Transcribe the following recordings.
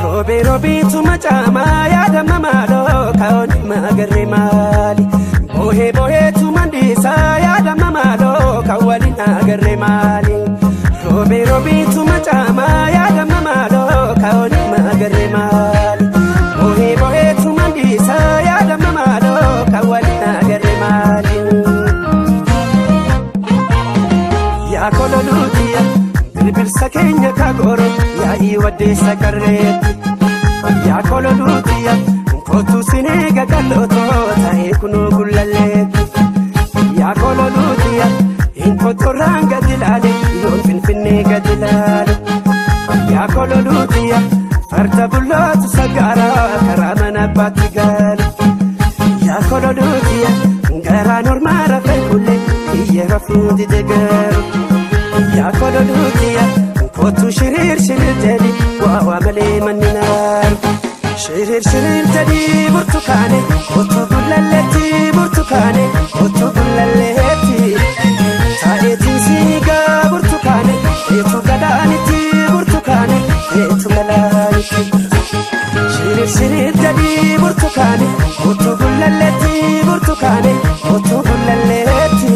Roobee roobiitu macaamaa yaadama maaloo kaa'oon magarree maali? Bohee boheetu mandiisaa yaadama maaloo kan waliin agarree maali? Roobee roobiitu macaamaa yaadama maaloo kaa'oon magarree maali? Bohee boheetu mandiisaa yaadama maaloo kan waliin agarree maali? Yaa kololuutiya birbirsa keenya kagooro yaa'ii waddeessa qarreetti. Yaa kololuutiya kootu sineega qal'ootoo ta'ee kunoo gullalleetti. Yaa kololuutiya inkotorraan gadi laale yoon finfinnee gadi laale. Yaa kololuutiya farda bullootu sagaaraa karaa mana abbaatti gaale. Yaa kololuutiya garaa normaa rafee kulle kiyya rafuu dide garuu. Yaa kololuutiya kootu shiriir shiriir jedhi waa waa malee manni naaru. Shiriir shiriir jedhi burtukaane kootu gullalleetti burtukaane kootu gullalleetti. Taa'eetiin siigaa burtukaane eetu galaanitti burtukaane eetu galaanitti. Shiriir shiriir jedhi burtukaane kootu gullalleetti burtukaane kootu gullalleetti.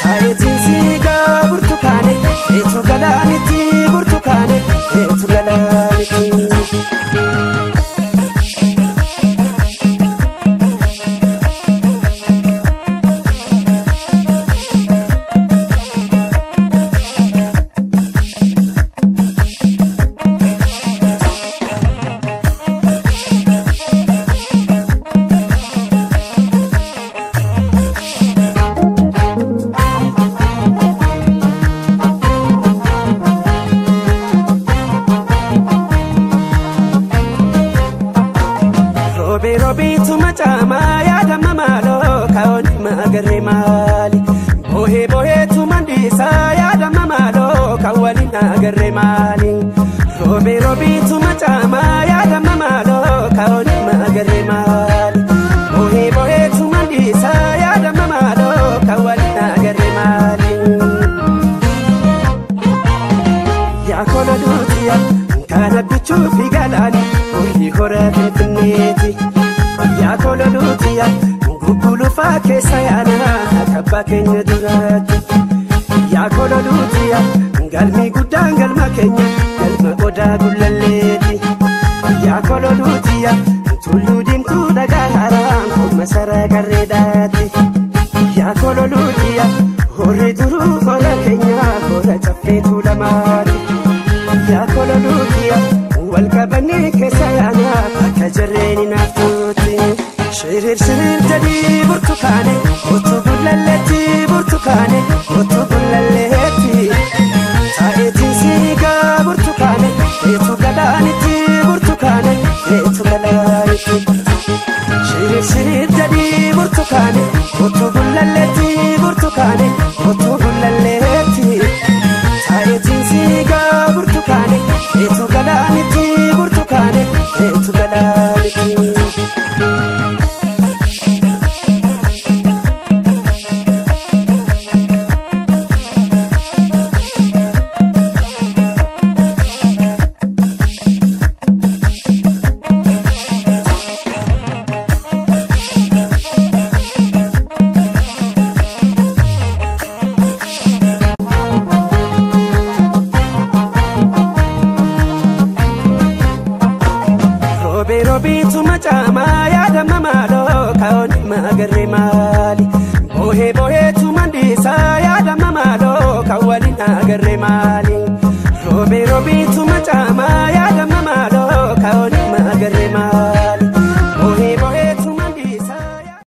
Taa'eetiin siigaa burtukaane eetu galaanitti burtukaane eetu galaanitti. Roobee roobiitu macaamaa yaadama maaloo kaa'oon magarree maali? Bohee boheetu mandiisaa yaadama maaloo kan waliin agarree maali? Roobee roobiitu macaamaa yaadama maaloo kaa'oon magarree maali? Bohee boheetu mandiisaa yaadama maaloo kan waliin agarree maali? Yaa kololuutiya kan abbichuu fi galaani horii hora finfinneeti. Yaa kololuutiya guggulufaa keessa yaana kabbaa keenya duraatti. Yaa kololuutiya galmi guddaan galma keenya galma odaa gullalleeti. Yaa kololuutiya tulluu diimtuu dhagaa haaraan kun masaraa qarreedhaati. Yaa kololuutiya horri duruu hora keenya hora caffeetu lamaati. Yaa kololuutiya wal qabannee keessa yaana akka jarreen naaftuuti. Shiriir shiriir jedhi burtukaane kootu gullalleetti burtukaane kootu gullalleetti. Taa'eetiin siigaa burtukaane eetu galaanitti burtukaane eetu galaanitti. Shiriir shiriir jedhi burtukaane kootu gullalleetti burtukaane kootu gullalleetti. Taa'eetiin siigaa burtukaane eetu galaanitti burtukaane eetu galaanitti. Roobee roobiitu macaamaa yaadama maaloo kaa'oon magarree maali? Bohee boheetu mandiisaa yaadama maaloo kan waliin agarree maali? Roobee roobiitu macaamaa yaadama maaloo kaa'oon magarree maali?